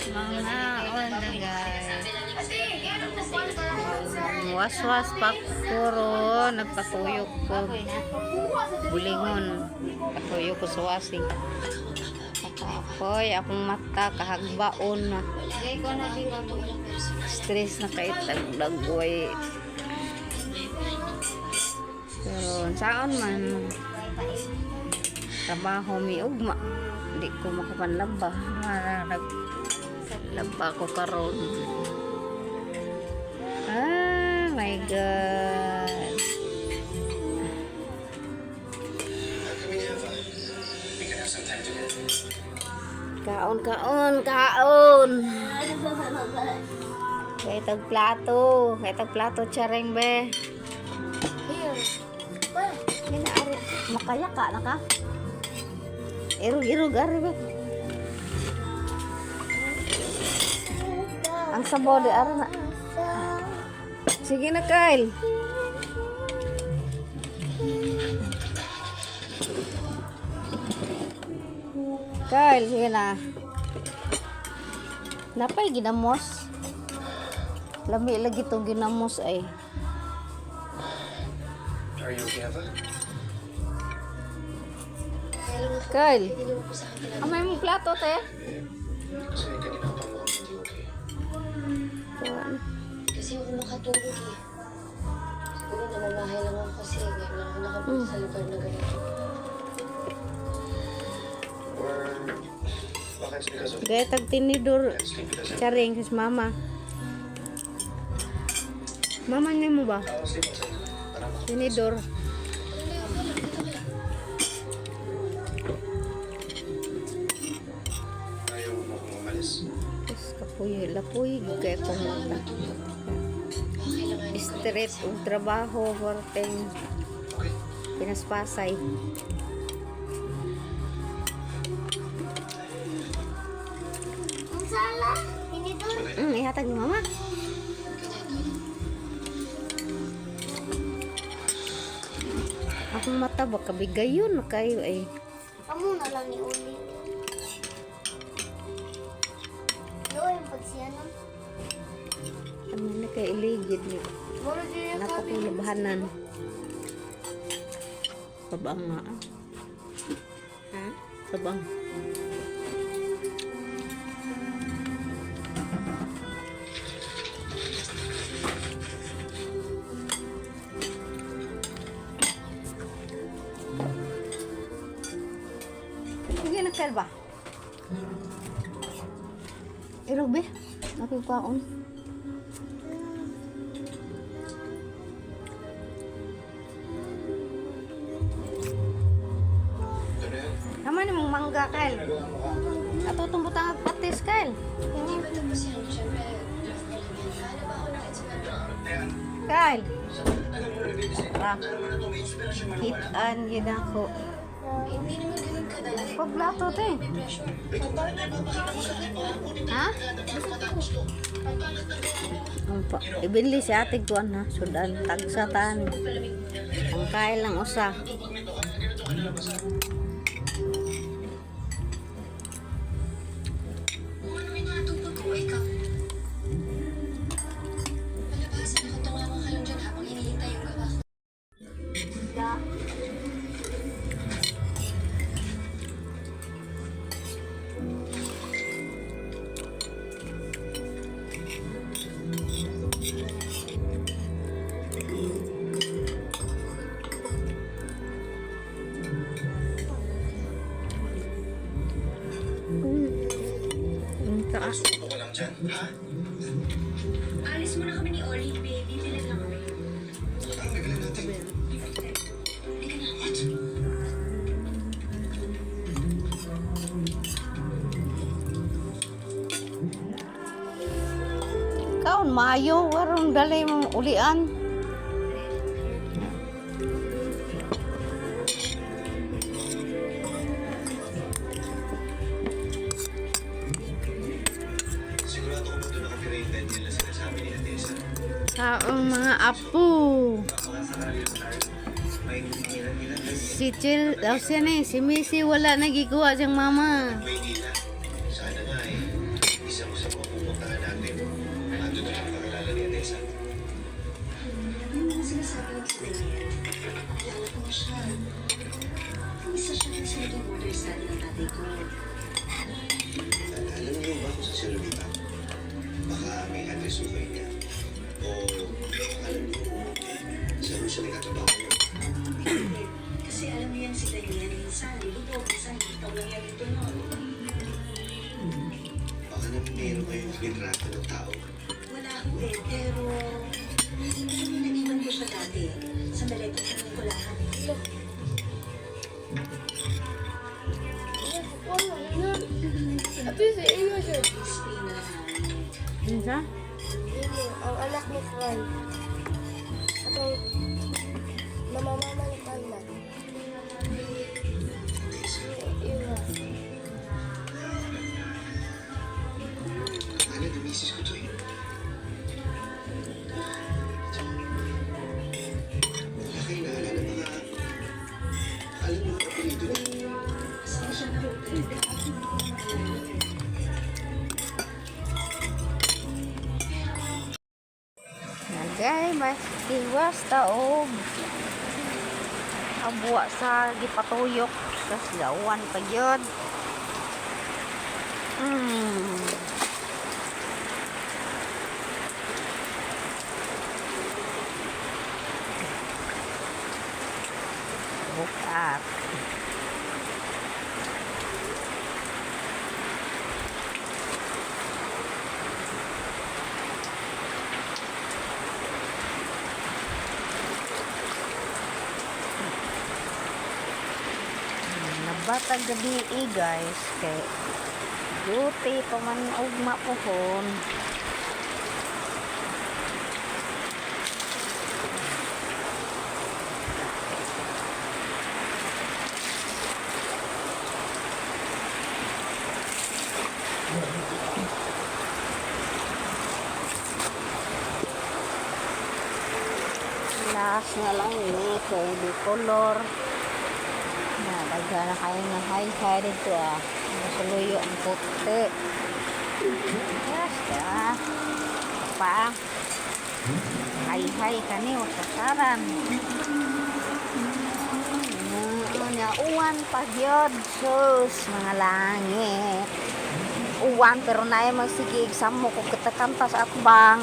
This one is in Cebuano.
Mga on the guys. Waswas pakuro, nagpatuyok ko. Bulingon. Patuyok ko sa wasi. Kapoy, akong mata, kahagbaon na. Stress na kay tagdagoy. Pero saan man trabaho mi ugma. Di ko makapanlaba. Mara nag laba ko karon. Ah, my God. How can we have we can have some time together. Kaon, kaon, kaon. Kay tag plato, kay tag plato chareng be. Here. Gina ari makayaka na ka. Irog-irog ari be. Ang sabaw di ari na. Sige na, Kyle. Kyle, sige na. Napay ginamos. Lami lagi tong ginamos ay. Are you okay, Eva? Kyle. Amay mong plato, te. Kasi kanina pa mukhang hindi okay. Kuan. Kasi ako makatulog eh. Siguro namamahay lang ako kasi ngayon lang ako nakapunta sa lugar na ganito. Or baka it's because of Gaya tag tinidor. can't sleep because I'm Charing sis mama. Mama niya mo ba? I'll sleep outside. Para makapag- Tinidor. Hindi, okay lang. Dito ka lang. Ayaw mo akong umalis. Tapos kapuy, lapuy, kaya kumata. Matulog. Baka kailanganin ko rin. Straight ug trabaho, working, Okay. pinaspasay. Ang sala. Tinidor. Ihatag ni mama. Good night, Tol. Akong mata ba kabigayon kayo ay. Amo na lang ni Uli. Doon yung pagsiya no? Ano na kay iligid ni. Muro din yung Napakulabahanan. Sabang nga. Ah. Ha? Sabang. Sige na, Kel ba? Irog be? Nakikwaon. Ano yun? Tama ni mong mangga, Kyle. Nagawa mo ka? Ato itong butang at patis, Kyle. Hindi ba tapos yan? Siyempre, draft pa lang yan. Paano ba ako ng Ayan. Kyle. Alam mo na nag-decide. Ah. Alam mo na to, may inspirasyon man wala. Hitan yun ako. Hindi naman ganun kadali. Pagplato, te. May pressure. Ikaw pa rin ipapakita mo sa akin. Baka kunin Ha? tayo bago matapos to. Ang pangit ng gawa mo. Ang pa, ibinli si ate kuan ha, sudan tagsatan. Palamig muna. Ang kail lang usa. Ito pag nito ka, ganito ka nalabasan. Kung ano may natupag ko, ikaw. Palabasa, nakatunga ka lang dyan habang hinihintay yung gawa ko. Da. Ang taas. Suko ka lang dyan, ha? Alis muna kami ni Ollie, baby. Bibilan lang kami. Anong bibilin natin? Halika na. What? Kaon maayo warong dalay mong ulian. Sigurado ko ba doon nakatira yung bed nila sinasabi ni Tessa? Kaon mga apo. Baka sakali lang tayo. May ngilan-ngilan ganyan. Si Chil, oh, siya ni, si Missy wala nagikuha siyang mama. Maynila. Sana nga eh. Isa mo sa mga pupuntahan natin. Ando doon ang kakilala ni Odessa. Ano yung mga sinasabi ng si Daniel? Kilala ko na siya. Isa siya sa naging border study ng tatay ko. At alam niyo ba kung saan siya lumipat? Baka may address ko kayo niya. O alam niyo kung saan siya nagtatrabaho ngayon. Hindi. Kasi alam niyo yan si Daniel, minsan lubog, minsan ikaw lang yan ito noon. Baka naman meron kayong litrato ng tao. Wala ho eh, pero alam niyo, nag-iwan ko siya dati. Sandali, kukunin ko lang. Ito si Imo siya. Explain na lang namin. Kinsa? Imo, ang anak ni Juan. Atong mamamama ni Carla. Odessa. Imo. Akala na misis ko to eh. Wala kayo naalala baka alam niyo ang apelido niya. Pasensya na ho talaga. Nagay, mas iwas taog. Abuwa sa gipatuyok sa silawan pa yun. Bukat. Nabatag gabi eh, guys kay duty pa man ugma pohon. Last na lang ni kay di color. Nalagyan na kayo ng hay-hay dito ah. Masuluyo ang puti. Basta. Pa. Hay-hay kani o sasaran. Nya uwan pa gyud sus mga langit. Uwan pero naay magsigig samo ko kita kanta sa atbang.